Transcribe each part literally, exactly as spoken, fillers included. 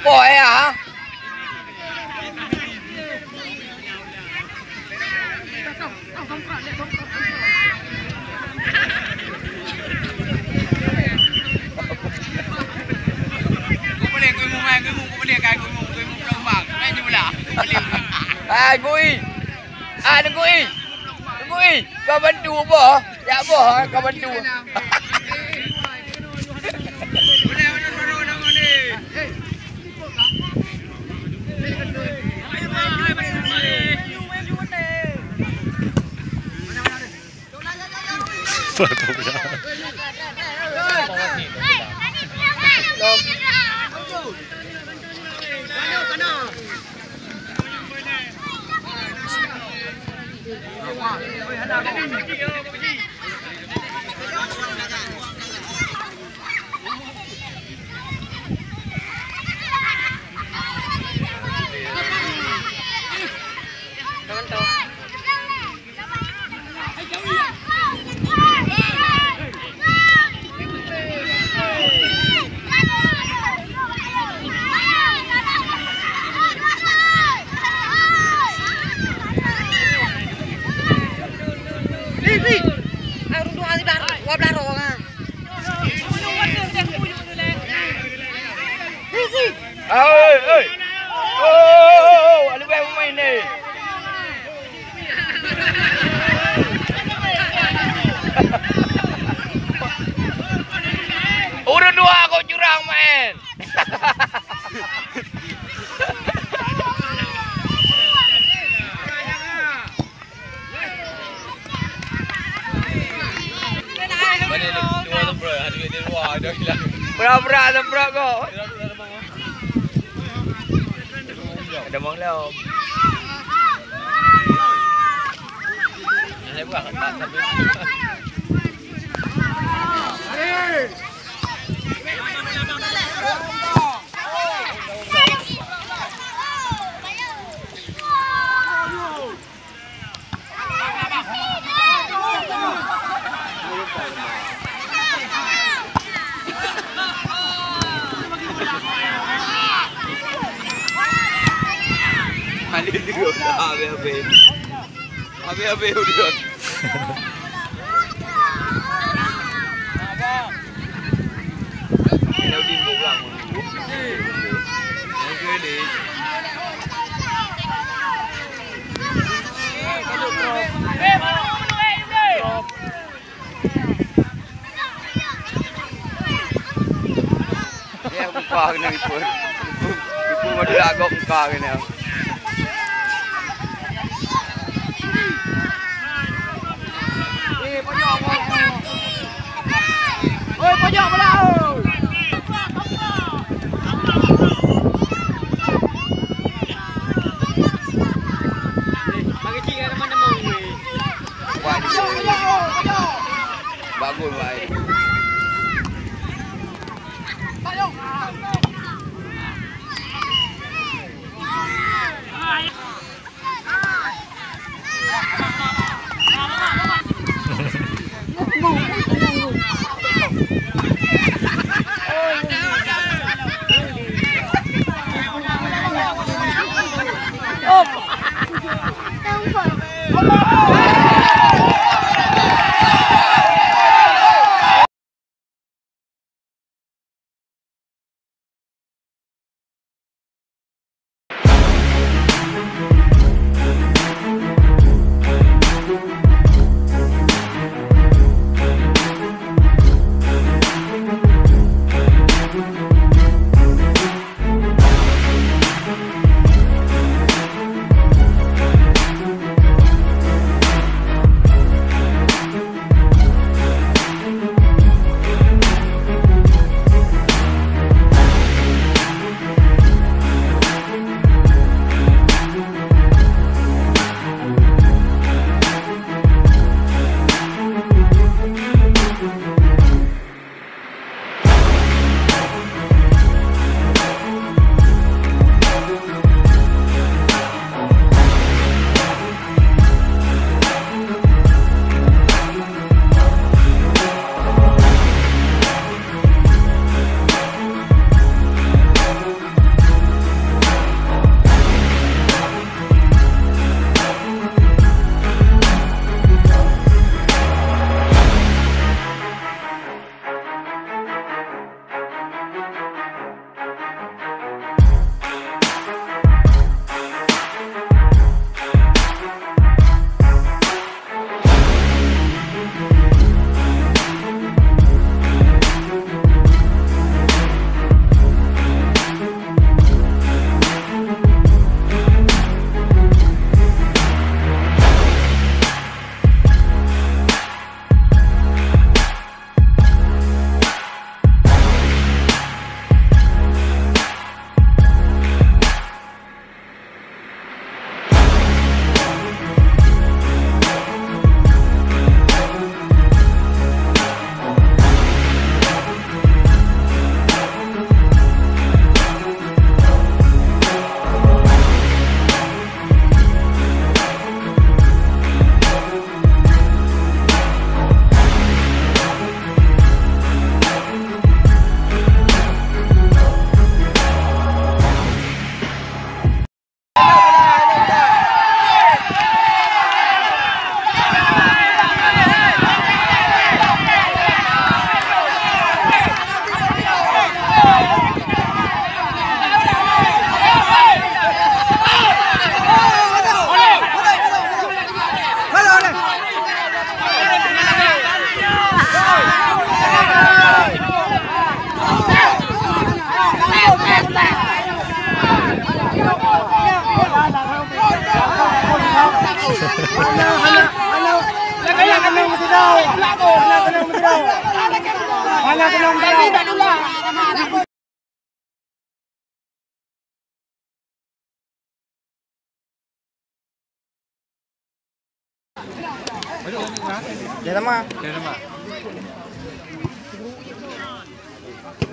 Boh ya. Hai, Gui. Ah, Teungku I. Teungku I, ka bantu boh. Jak boh, ka bantu. Hei, hei. Oh, oh, oh, oh, leubeh pemain ni. Ureueng dua kok curang main. Pura-pura semprot kok. Ada bang lom. Habéh-habéh udon. Ya, muka kena ipun. Ipun, ipun madu agak muka kena. Oi, pojok bola, oi. Bagus, baik. Dah sama. Dah sama.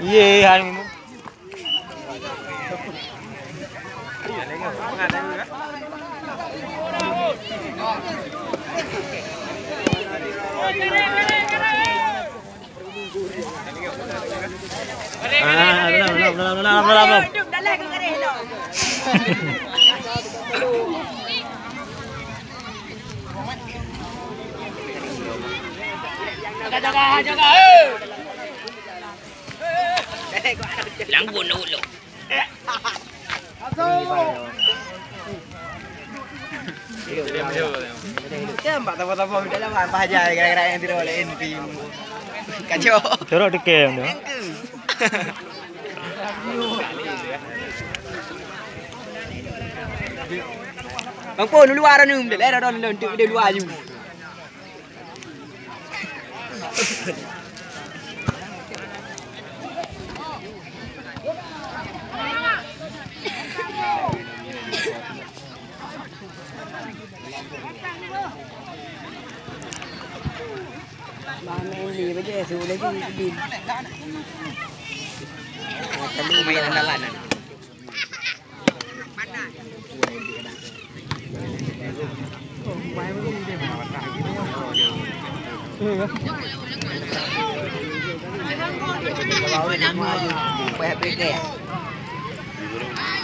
Ye, hari ni. Ah, belum, belum, belum. Jaga, jaga, jaga, eh. Langgun dah ulok. Tembak tapa-tapa dalam apa aja gara-gara yang tidak boleh inti. Kacau. Corok dikeh tu. Bang Pon, luar anu, dah lera don don tu dia luar aju.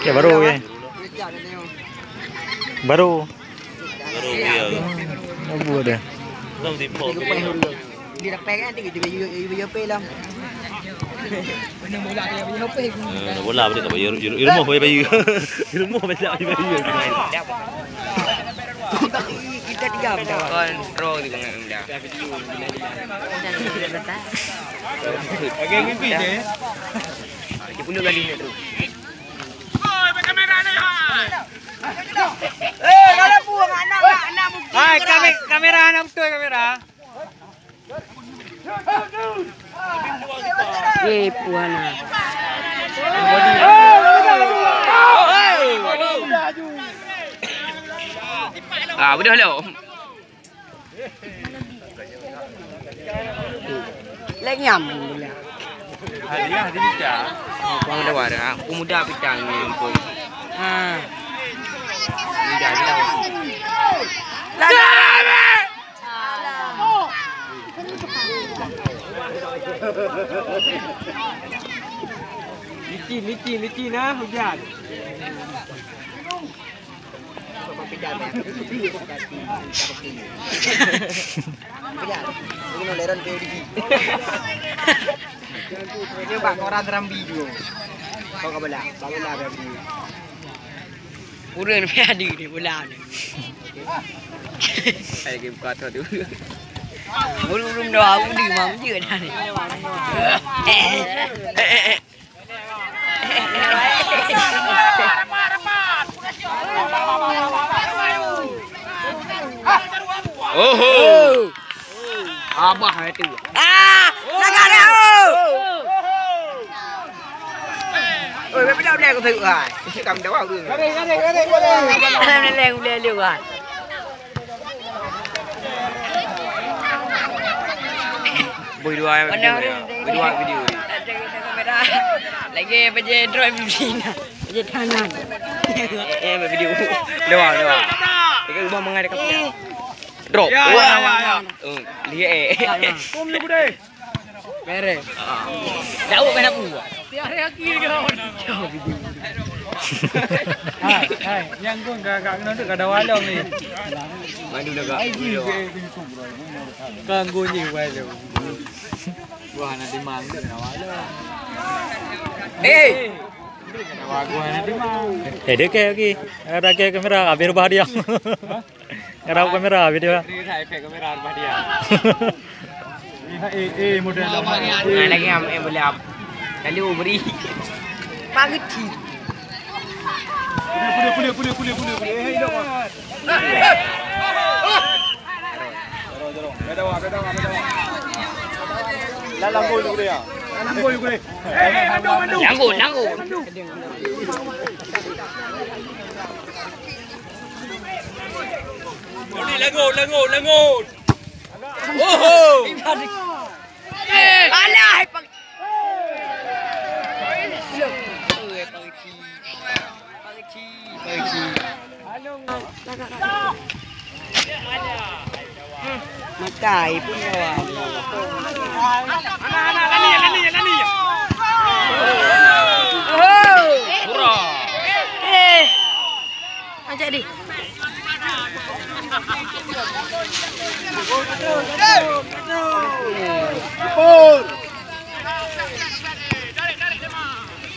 Ya, baru ya. Baru. Baru ya. Apa dia? Belum tipu. Di depan kan, di, di, di, di, di, di, di, Eh, bola apa dia tak bayar? Di, di rumah bayar, bayar. Di rumah bayar, bayar, bayar. Kita diam dah. Kontrol di bangai dah. Lagi mimpi je. Dia pun lagi ni tu. Eh, kalau buang anak, anak, anak mungkin. Hai, kami, kamera anak betul kamera. Eh, puana. Ah, udah lo. Lek nyam. Hadiah di kita. Wang dewa dah. Aku muda pitang ni mumpung. Ha. Muda kita. Lah. Licin, licin, licin ah, hujan. Hujan. Ini leron P U D P. Dia bak koran Serambi juga. Kau ke bola, bak bola Serambi. Ureueng pi adi di bola ni. Hai, game kuat tu. Belum, belum dah, aku di rumah je dah ni. Oho. Abah itu. Ah, nak ada. Oi, bebe dah boleh aku tengok ai. Mesti kamu dah tahu. Boleh, boleh, boleh, boleh. Boleh, boleh, boleh. Boy dua, mana video dia? Boy dua video. Lagi apa je drone bibina. Je tangan. Eh, eh, video. Dua, dua. Tiga ubah mengadai kapal. Drop. Ya, wah, ya, ya, ya. Oh, lihat eh. Kum ni budai. Beres. Ah. Daud main apa? Tiada lagi kau. Hai, hai, nyang gung gak gak kena tu kada walong ni. Madu dah gak. Kanggo ni walong. Wah, nanti mang tu kena walong. Eh. Wah, gua nanti mang. Eh, dia kayak lagi. Ada kayak kamera, habis rubah dia. Ngarap kamera video. Ni dah efek kamera rumah dia. Eh, eh, model lama ni. Nah, lagi am, eh, boleh am. Lalu beri. Pageti. Boleh, boleh, boleh. Eh, hidup. Jorong, jorong. Beda wah, beda wah, beda wah. Lalang gol tu dia. Langut, langut. Langut, langut, langut. Oho. Alah, Makai pun lawan. Hura. Eh. Ajak di.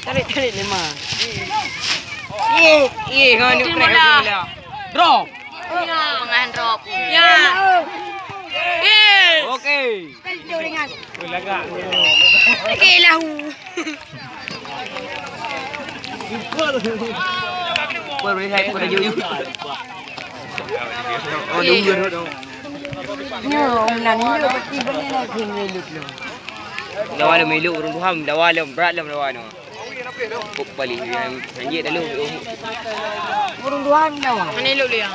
Tarik, tarik lima. Ye, ye, ngon ni. Drop. Ya, mangan drop. Ya. Eh. Okey. Okey lah. Boleh saya boleh jujur. Oh, dia ulur tu. Nyo, nan ni pasti benar lah kena hidup tu. Dawa lom ilok ureueng tuha, dawa lom, brat lom dawa nyoe. Kok balik, anjek dah lom. Ureueng tuha dawa. Mana ilok dia?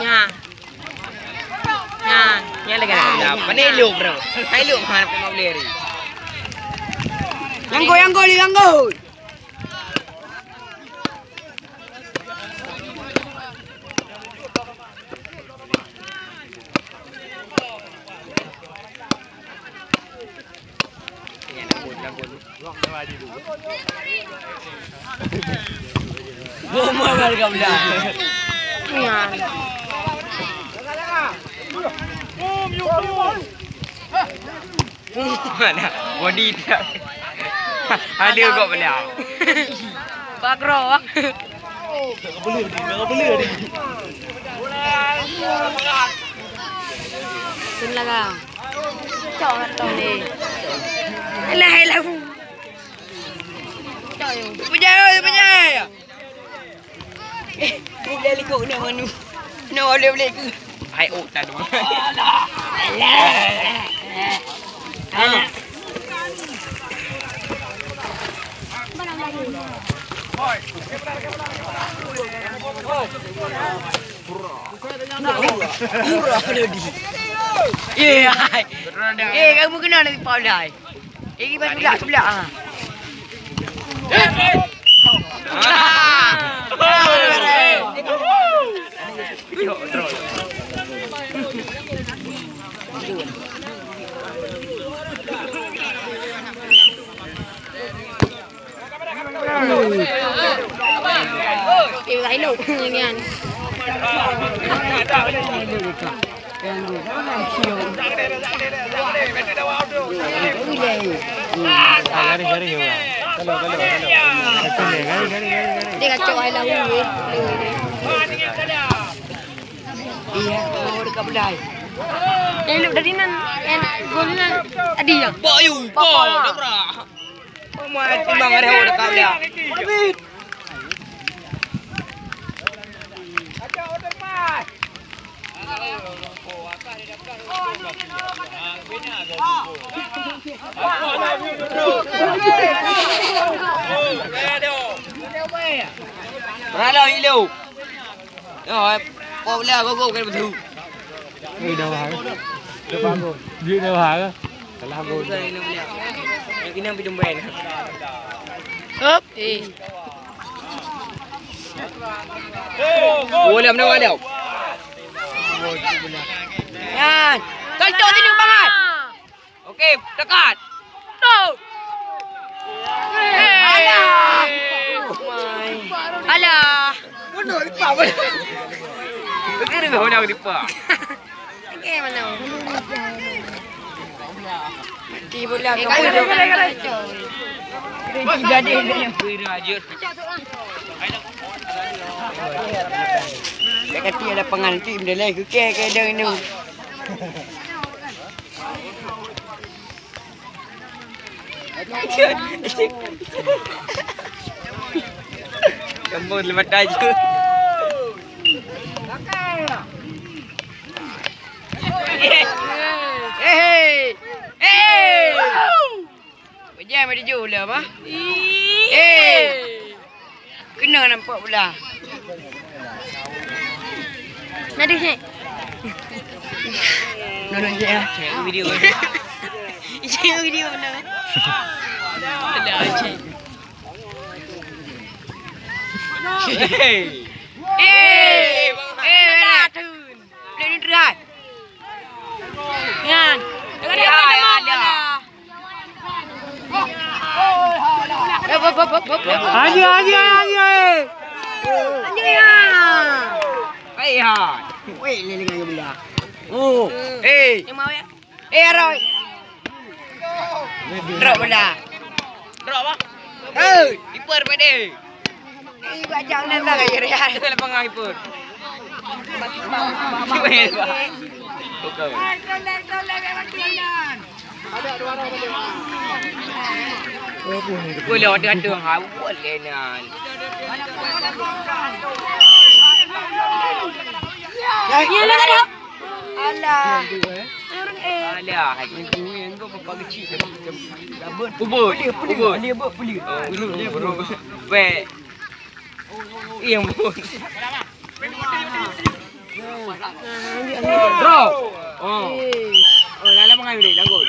Ya. Nyan. Nyan lagèe nyan. Mana ilok, bro? Hai ilok, mana pun mau beli hari. Yang gol, yang gol, yang gol. Boh meunan ka beulah. Nyan. Mana? Body dia. Ada kok beulah. Bagro. Sun laga. Cok ngon tong ni. Alah, alah. Cok yo. Pejah, pejah. Eh, boleh likot ni manu. No, boleh, boleh ke? Hai, oh, tak ada. Alah. Alah. Hura, hura, hura, di. Eh, hai. Eh, kamu kena nanti Paulai. Eh, kiban sebelah, sebelah. Ah. Eh, udah elok nyan. Garis-garis ya. Kalau, kalau, kalau. Garis, garis, garis, garis. Dia kacau ai lawan weh. Iya, mau dekat belai. Eh, elok dari nan, eh, gol nan. Adi ya. Bayu, Papa. Papa, dobrak. Pemain timbang ada orang tak ada. Berada ilu. Yo, eh, kau boleh aku, aku kena betul. Eh, dah wah. Dia dah wah. Salah gol. Yang kena pergi jumpa ni. Hop, eh. Bola mana ada? Yan. Contoh sini, Bang An. Okey, dekat. Tu. Alah. Alah. Mana lipat, mana? Okey, mana? Mati bola. Eh, kacau, kacau, kacau. Dia kata ada pengantin dia lah, kukeh ke dia ni. Kamu lepas tajuk. Hei. Hei. Bajai mari jauh lah, bah. Eh. Kena nampak pula. Nadi, hei. Nonton je, ya. Cek video. Cek video, benar. Ada, cek. Hei. Eh. Eh, berat. Boleh ni terhad. Nyan. Tengah dia ada. Hop, hop, hop, hop, hop, hop. Anjay, anjay, anjay. Anjay, ya. Hai, hai. Weh, ni dengan bola. Oh. Eh. Yang mau ya? Eh, Roy. Drop bola. Drop apa? Hei, kiper pade. Eh, bajang dah tak kaya dia. Kita lapangan kiper. Bukan. Bola ada-ada. Ha, boleh nan. Ya, ya, ya. Alah. Alah, hai. Kubur, kubur. Weh. Iya, kubur. Bro. Oh. Oh, dalam pengambil dia, tangkut.